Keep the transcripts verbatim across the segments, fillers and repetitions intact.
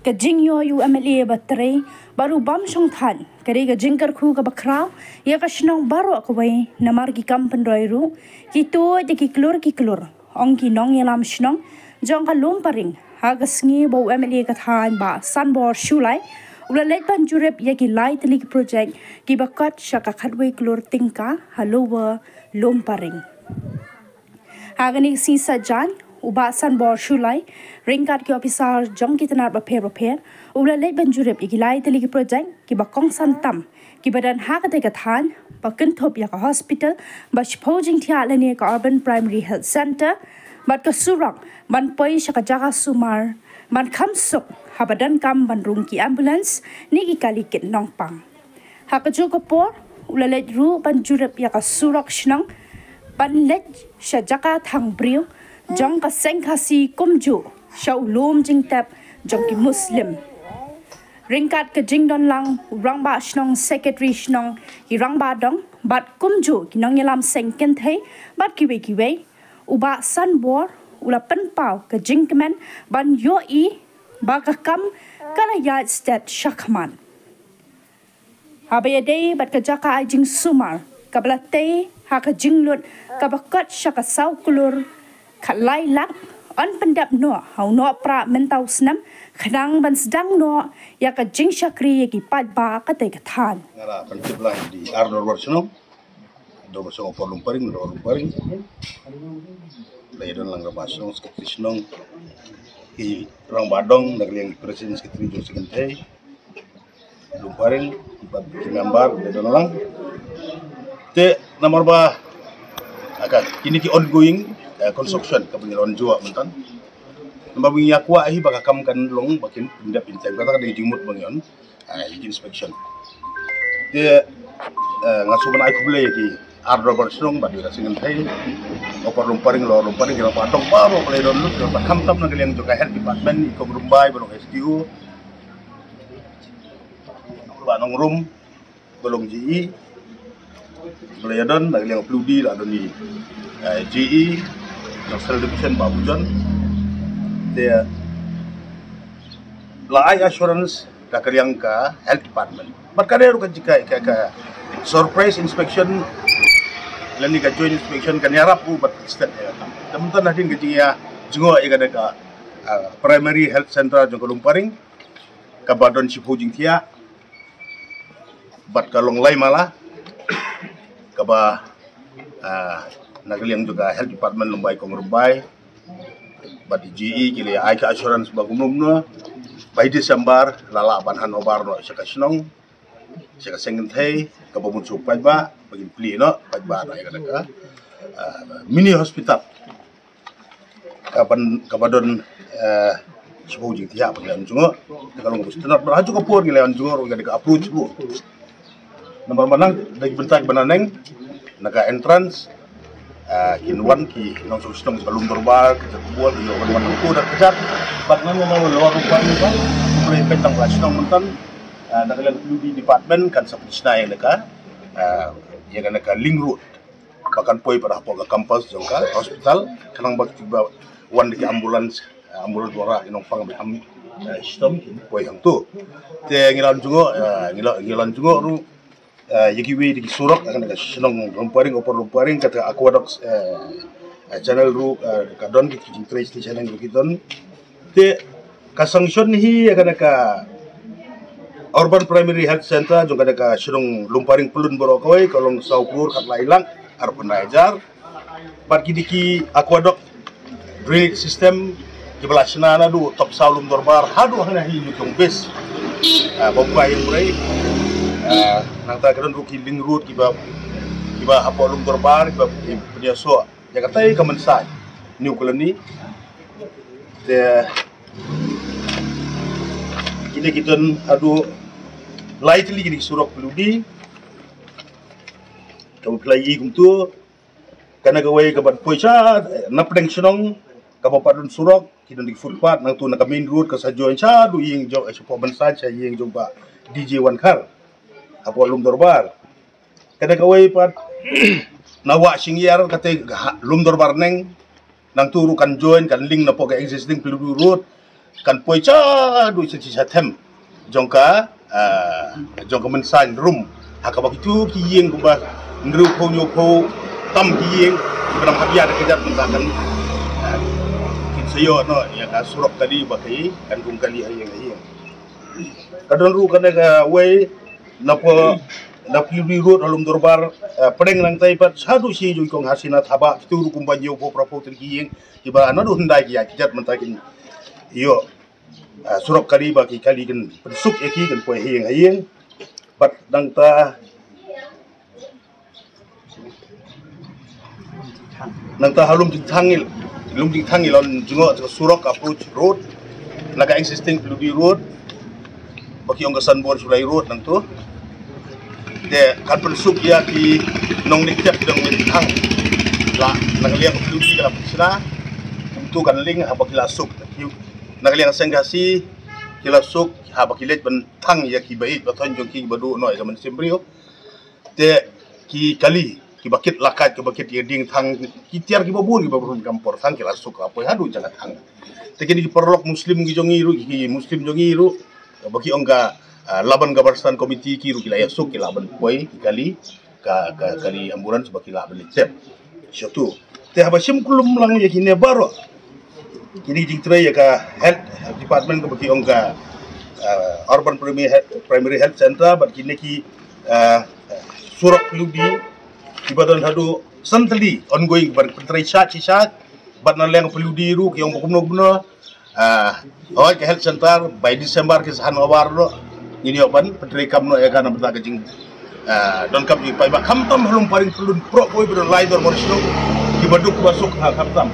Ka jingïoh ïa u MLA ba trei bad u bym shong thait ka dei ka jingkyrkhu kaba khraw ïa ka shnong baroh kawei, namar ki kam pynroi ruh ki tuid ïa ki klur ki klur, ong ki nongïalam shnong jong ka Lumparing ha ka sngi ba u MLA ka thaiñ Bah Sanbor Shullai u la leit ban jurip ïa ki lai tylli ki projek kiba kot sha ka khatwei klur tyngka ha Lower Lumparing. Ha kane ka sngi Saitjaiñ, u Bah Sanbor Shullai ryngkat ki ophisar jong ki tnat bapher bapher u la leit ban jurip ïa ki lai tylli ki projek kiba kongsan tam kiba don ha katei ka thaiñ, ba kynthup ïa ka hospital ba shiphew jingthiah lane ka Urban Primary Health Centre bad ka surok ban poi sha ka jaka sumar ban kham suk haba donkam ban rung ki ambulance ne ki kali kit nongpang. Ha kajuh ka por u la leit ruh ban jurip ïa ka surok shnong ban leit sha jaka thang briew jong ka seng Khasi kumjuh sha u lum jingtep jong ki Muslim. Ryngkat ka jingdon lang u rangbah shnong, secretary shnong, ki rangbah dong bad kumjuh ki nongïalam seng kynthei bad kiwei kiwei, u Bah Sanbor u la pynpaw ka jingkmen ban ïohi ba ka kam ka la ïaid stet shakhmat. Haba ïadei bad ka jaka ai jingsumar kaba la tei ha ka jinglut kaba kot sha ka saw klur khatlai lak, yn pyndep noh ha u Nohprah mynta u snem khnang ban sdang noh ïa ka jingshakri ïa ki paidbah katei ka thaiñ. Nga la pyntip lang ïa ki ar dorbar shnong, dorbar shnong Upper Lumparing, Lower Lumparing. La ïadon lang rangbah shnong, secretary shnong, ki rangbah dong na ka liang president secretary jong seng kynthei Lumparing bad ki member la ïadon lang. Te namar ba, ah, ka, kine ki ongoing, eh, construction kaba ngi la wan jooh mynta. Namar ba ngi ïa kwah hi ba ka kam kan long ba kin pyndep in time, kata ka dei ka jingmut ba ngi wan, ah, ïa ki inspection. Te, eh, nga shu ban ai khublei ïa ki ar dorbar shnong bad ïa ka seng kynthei Upper Lumparing, Lower Lumparing, ki rangbah dong baroh ba la ïadon lut, ba khamtam na ka liang jong ka health department, i Kong Rymbai ba long S D O, Bah Nongrum ba long J E, ba la ïadon na ka liang Phylludi la don i, eh, J E National Division Bah Bujon. Te la ai assurance da ka liang ka health department. Bad ka dei ruh ka jingkha ka, ka surprise inspection lane ka joint inspection kan ïarap ruh bad state ïa ka. Te mynta hadien ka jingïa jngoh ïa ka da ka, ah, primary health center jong ka Lumparing kaba don shiphew jingthiah bad ka long lai mala kaba, ah, na ka liang jong ka health department lyngba i Kong Rymbai bad i J E ki la ai ka assurance ba kumno kumno by December la lah ban hand over noh sha ka shnong, sha ka seng kynthei kaba bun shuh paidbah, ba kin plie noh paidbah na ïa ka, ah, mini hospital kaban, kaba don, eh, shiphew jingthiah ba ngi la wan jngoh. Te ka long kaba sngewtynnat bad ha kajuh ka por ngi la wan jngoh ruh ngi la dei ka approach ruh. Namar ba nang da ki bynta kiba naneng na ka entrance, eh, kin wan ki nongshong shnong ka Lum Dorbar, ka Jatbor, ki wan wan nangtu da ka jat. Bad nang nang nang wan ruh ban ban kumlei peit tang la shnong mynta, eh, na ka liang P W D department kan sa pynshna ïa ka, eh, ïa ka na ka link road ba kan poi pat hapoh ka campus jong ka hospital, khnang ba kiba wan da ki ambulance, eh, ambulance wara ki nongpang ba ham, eh, shitom kin poi hangto. Te ngi la wan jngoh, eh, ngi la, ngi la wan jngoh ruh, eh, ïa kiwei de ki surok, eh, ka shnong Lumparing, Upper Lumparing, kata aqueduct, eh, eh, channel ruh, eh, ka don ki, ki jingtrei station ruh ki don. Te ka sanction hi ïa kane ka Urban Primary Health Center jong kane ka shnong Lumparing Pyllun baroh kawei ka long saw klur khatlai lak arphew khyndai hajar. Bad kine ki aqueduct drainage system kiba la shna naduh Topsaw Lum Dorbar haduh hangne ha Ïewtong Base. Ah, ba u kai ïa u rei. Ah, nangta ka don ruh ki link road kiba, kiba hapoh Lum Dorbar kiba pynïasoh ïa katei ka Mynsai New Colony. Te kine ki don haduh lai tylli kine ki surok P W D. Kaba phi la ïohi kumto, kane kawei kaba poi sha na pdeng shnong kaba pat don surok, ki don ki footpath, nangto na ka main road ka sa join shaduh ïing jong, eh, shapoh Mynsai sha ïing jong Bah D J Wankhar hapoh Lum Dorbar. Kane kawei pat na Wah Shingiar kata ha Lum Dorbar Neng, nangto ruh kan join, kan link napoh ka existing P W D road. Kan poi cha du cha cha them jong ka, ah, jong ka mynsain rum. Ha kaba kitu ki ïing kumba hynriew phew hynñiew phew tam ki ïing kiba nang hap ïa da ka jat mynta kan, ah, kin sa ïoh noh ïa ka surok kali ba ki kan kum kali ha ïing ha ïing. Ka don ruh kane kawei na pdeng na Paliudi Road ha Lumdurbar, ah, pdeng nangtai pat shaduh shi jong kong Hasina Thabah kitu ruh kumba hynñiew phew phra phew tylli ki ïing kiba naduh hyndai ki ïa ki jat mynta kin ïoh, ah, surok kali ba ki kali kin pynsuk ïa ki kin poi ha ïing ha ïing. Bad nangta nangta ha Lumjingthang, Lumjingthang i lon jngoh ka surok approach road na ka existing Paliudi Road ba ki ong ka Sanbor Shullai Road nangtu. Te kan pynsuk ïa ki nongleit jat ki nongleit thang la na ka liang Paliudi ka la pynshna. Kumtu kan link haba ki la suk na ka liang Seng Khasi ki la suk haba ki leit ban thang ïa ki ba ïeit ba thon jong ki ba duh noh ïa ka mynsiem briew. Te ki kali kiba kit lakaj kiba kit ïa ding thang ki tiar kiba bun kiba bun kam por thang ki la suk ka poi haduh jaka thang. Te kini ki paralok Muslim ki jong i ruh ki Muslim jong i ruh ba ki ong ka, ah, Laban Gabarsan Committee ki ruh ki la ïa suk ki la ban poi ki kali ka, ka kali ambulance ba ki la ban leit tep. Shuh tu. Te haba shim kulum lang ïa kine baroh kini ki jingtrei ïa ka health department kaba ki ong ka, ah, Urban Primary Health, Primary Health Center bad kine ki, ah, surok Paliudi kiba don haduh san tylli ongoing ban pyntrei shad shi shad bad na liang Paliudi ruh ki ong ba kumno kumno. Ah, hooid ka health center by December ki sa handover noh. Ngin ïoh ban pyntrei kam noh ïa ka namar ka jing, ah, donkam jingpaidbah khamtam ha Lumparing Pyllun Prok kawei ba don lai dor bor shnong kiba duk ba suk ha khamtam.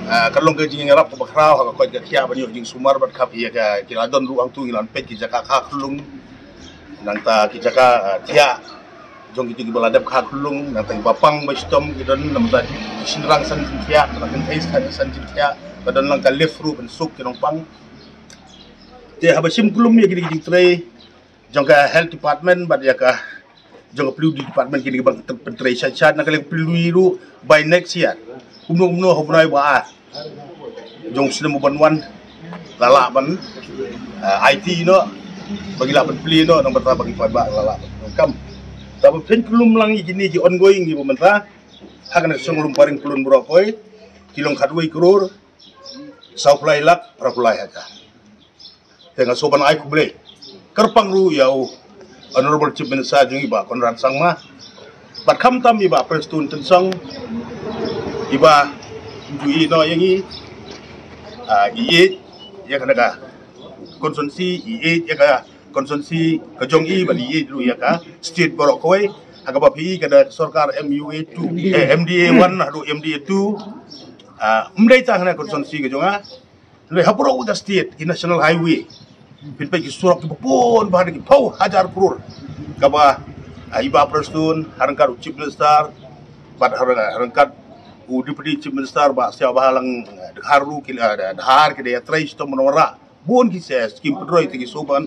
Ah, ka long ka jingïarap kaba khraw ha ka koit ka khiah ban ïoh jingsumar bad khap ïa ka ki la don ruh hangtu ngi la peit ki jaka kha khunlung. Nangta ki jaka, ah, thiah jong kito kiba la dep kha khunlung, nangta kiba pang ba shitom ki don namar ki shynrang san jingthiah, ba kynthei san jingthiah, ba don lang ka lift ruh ban suk ki nongpang. Te haba shim kulum ïa kine ki jingtrei jong ka health department bad ïa ka jong ka Paliudi department kine kiba pyntrei shad shad na ka liang Paliudi ruh by next year. Kumno kumno ha u bnai ba ar jong u snem u ban wan la lah ban, eh, aiti noh ba ki lah ban plie noh nang bynta ba ki paidbah la lah ban kam. Te haba phin kulum lang ïa kine ki ongoing kiba mynta ha kane ka shnong Lumparing Pyllun baroh kawei ki long khatwei klur saw phew lai lak phra phew lai hajar. Te nga sngewbha ban ai khublei kyrpang ruh ïa u Honorable Chief Minister jong ngi Bah Conrad Sangma bad khamtam i Bah Prestone Tynsong iba ju ïehnoh ïa ngi, ah, i ïeit ïa kane ka constituency, i ïeit ïa ka constituency ka jong i bad i ïeit ruh ïa ka state baroh kawei ha kaba phi i ka da sorkar M U A two, eh, M D A one haduh M D A two. Ah, ym dei tang ha kane ka constituency ka jong nga, hynrei ha baroh ka state ki national highway phin peit ki surok kiba bun bha da ki phew hajar klur kaba, ah, i Bah Prestone ha ryngkat u Chief Minister bad ha ryngkat u Deputy Chief Minister Bah Sniawbhalang, ah, Dhar ruh ki, ah, Dhar ki da ïatrei shitom ban wanrah bun ki skim pynroi. Te ngi sngewbha ban,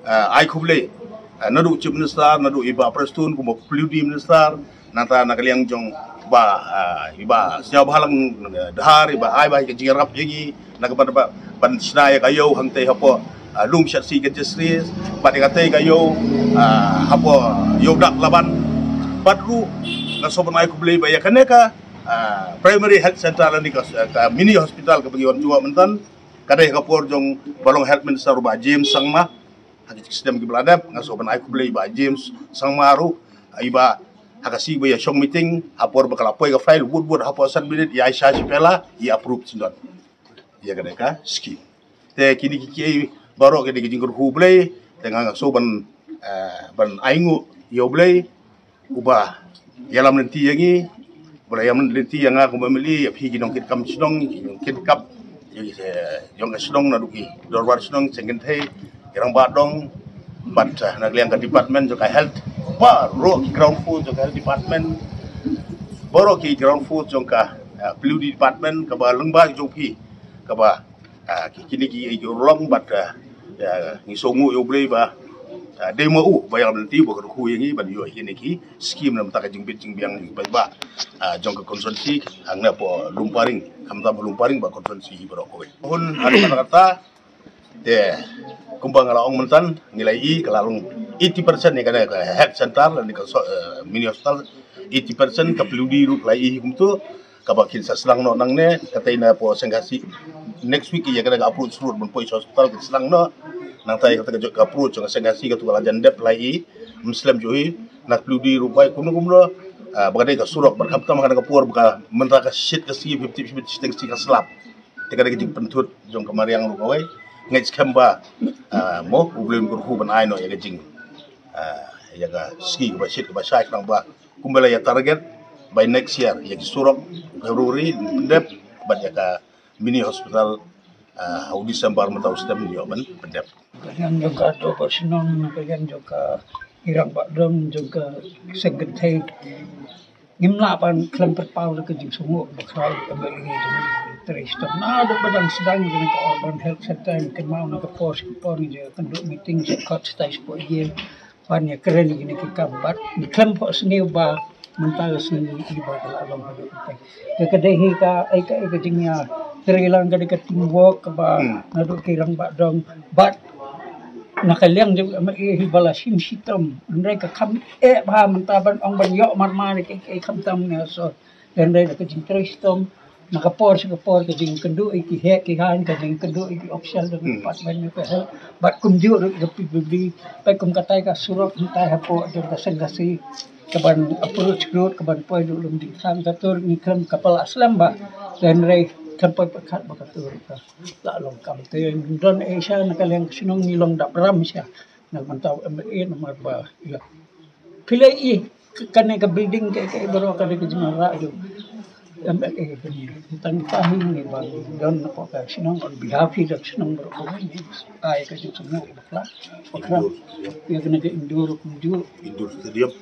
ah, ai khublei, ah, naduh Chief Minister, naduh i Bah Prestone kumba Paliudi Minister, nangta na ka liang jong Bah, ah, i Bah Sniawbhalang, ah, Dhar iba ai ba ka jingïarap ïa ngi na ka ban, ban, ban shna ïa ka ïew hangtei hapoh, ah, Lumshyiap Kynshari bad ïa katei ka ïew, ah, hapoh ïew dak Laban. Bad ruh nga sngewbha ban ai khublei ba ïa kane ka, ah, primary health center lane ka, ka mini hospital kaba ngi wan jngoh mynta ka dei ha ka por jong ba long health minister Bah James Sangma. Ha ki snem kiba la dep nga sngewbha ban ai khublei Bah James Sangma ruh iba ha ka sngi ba ïa shong meeting ha por ba ka la poi ka file wut wut hapoh san minit ïa ai sha shi pela ïa approve sngewdon ïa kane ka skim. Te kine ki kiei baroh kine ki jingkyrkhu Blei te nga nga sngewbha ban, eh, ban ainguh ïa U Blei uba ïalam lynti ïa ngi, uba la ïalam lynti ïa nga kum u M L A, ïa phi ki nongkitkam shnong, ki nongkitkam ïa ki, eh, jong ka shnong naduh ki dorbar shnong, seng kynthei, ki rangbah dong bad, eh, na ka liang ka department jong ka health, baroh ki ground force jong ka health department, baroh ki ground force jong ka, eh, P W D department kaba lyngba jong phi kaba Ah, ki, kine ki, ki urlong bad, ah, ïa, ngi sngewnguh ïa U Blei ba, ah, dei ma u ba ïalam lynti ba kyrkhu ïa ngi ban ïoh ïa kine ki skim na bynta ka jingbit jingbiang ïa ki paidbah, ah, jong ka constituency hangne hapoh Lumparing, khamtam Lumparing bad constituency baroh kawei. Hun, ah, kata, Te kumba nga la ong myntan, ngi la i ka la long eighty percent ïa kane ka health center lane ka so-, eh, mini hospital, eighty percent ka plyudi ruh la i kumtu. Kaba kin sa sdang noh nangne, katei na pdeng Seng Khasi. Next week ïa kane ka approach road ban poi sha hospital kin sdang noh. Nangta ïa kata ka jong ka approach jong ka Seng Khasi katu ka la jan dep la i, ym slem ju hi. Na plyudi ruh bai kumno kumno. Ah, ba ka dei ka surok, ba khamtam ha kane ka por ba ka mynta ka shit ka sngi, fifty shit ka sngi ka slap. Te ka dei ka jingpynthut jong ka mariang ruh kawei. Nga ngeit skhem ba, ah, mo U Blei un kyrkhu ban ai noh ïa ka jing, ah, ïa ka sngi kaba shit kaba shai khnang ba kumba la ïa target by next year ïa ki surok February pyndep bad ïa ka mini hospital, ah, ha u December mynta u stem ïoh ban pyndep. Ka liang jong ka dorbar shnong, ka liang jong ka i rangbah dong, jong ka seng kynthei. Ngim lah ban khlem pyrpaw da ka jingsngew ba khraw ka ba ngi jong ngi trei shitom. Naduh ba dang sdang jong ka urban health center, ngi kynmaw na ka por sha ka por ngi ju ïakynduh meeting sha khot stai sha pdeng ban ïakren ïa kine ki kam bad ngi khlem phohsniew ba mynta ka sngi i ba ka la long haduh katai. Te ka dei hi ka, ei ka, ei ka jingïatrei lang ka dei ka teamwork kaba naduh ki rangbah dong bad na ka liang jong ka M L A hi ba la shim shitom. Hynrei ka kham eh ba mynta ban ong ban ïoh marmar ïa ka, ka khamtam ne so. Hynrei da ka jingtrei shitom na ka por sha ka por, ka jingkynduh ïa ki heh ki haiñ, ka jingkynduh ïa ki official da ka department jong ka health bad kumjuh ruh ka P W D. Bad kum katai ka surok hyntai hapoh jong ka Seng Khasi kaban approach road kaban poi ruh Lumding Thang, kato ruh ngi khlem, kaba la slem ba. Hynrei khlem poi pyrkhat ba kato ruh ka la long kam. Te don ei sha na ka liang ka shnong ngi long dap ram sha na ka bynta u M L A namar ba ïa phi la i kane ka building ka, ka baroh ka dei ka jingwanrah jong M L A ka ni. Tang ka hi ngi ba don na ka shnong on behalf hi da shnong baroh ka ni. Ai ka jingsngew bakla bakla ïa kane ka indoor kumjuh. Indoor stadium.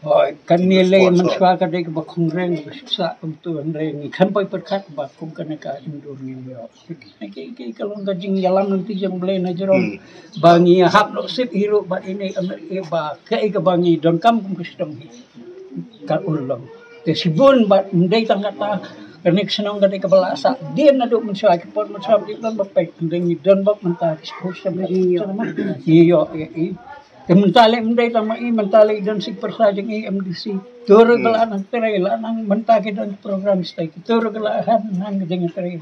Hooid, kane lei mynshuwa ka dei kaba khongren kaba shisha kumto, hynrei ngi khlem poi pyrkhat ba kum kane ka indoor ngim ïoh. Ki, ki, ki, ka long ka jingïalam lynti jong U Blei na jrong. Hmm. Ba ngi hap noh sip hi ruh bad ine, em, eh, ba kaei kaba ngi donkam kum ka shnong hi. Ka urlong. Te shibun bad ym dei tang kata, kane ka shnong ka dei kaba la sah dien naduh mynshuwa, ki por mynshuwa ba dei don ba peit, ym dei ngi don ba mynta ki shu shem. Ngi ïoh, ïoh, ïoh. Te mynta lei ym dei tang ma i, mynta lei don sik pyrsa jong i M D C. Te ruh ba la nang trei, la nang mynta ki don program stei. Te ruh ba la han nang jingtrei.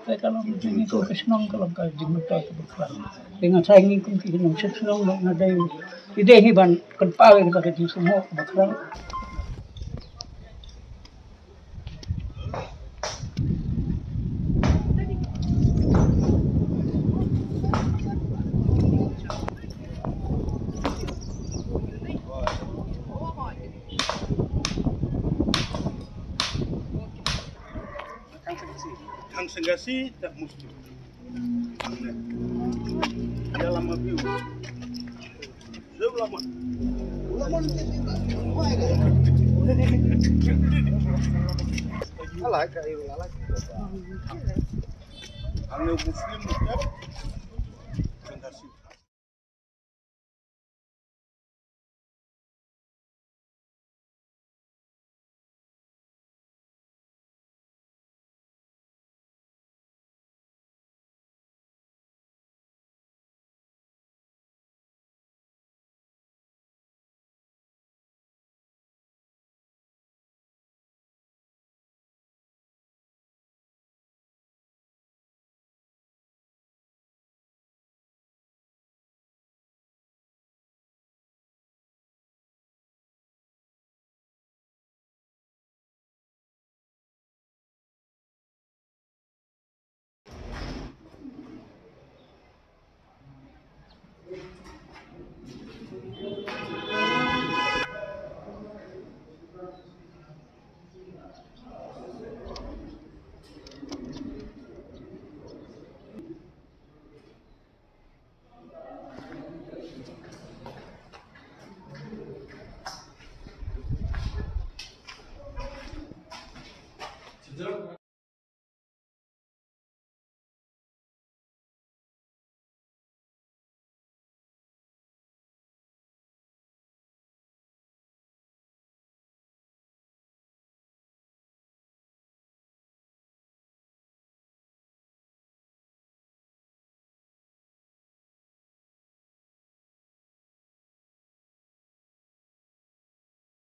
Te ka long jingmyntoi ka shnong, ka long ka jingmyntoi kaba khraw. Te nga sa ngi kum ki nongshong shnong nga dei, i dei hi ban kynpaw ïa ka jingsngew kaba khraw. Thang Seng Khasi, thang Muslim. Thang ne. Ïa lama view. Zeu lama. Alai ka, alai. Thang ne Muslim, Seng Khasi.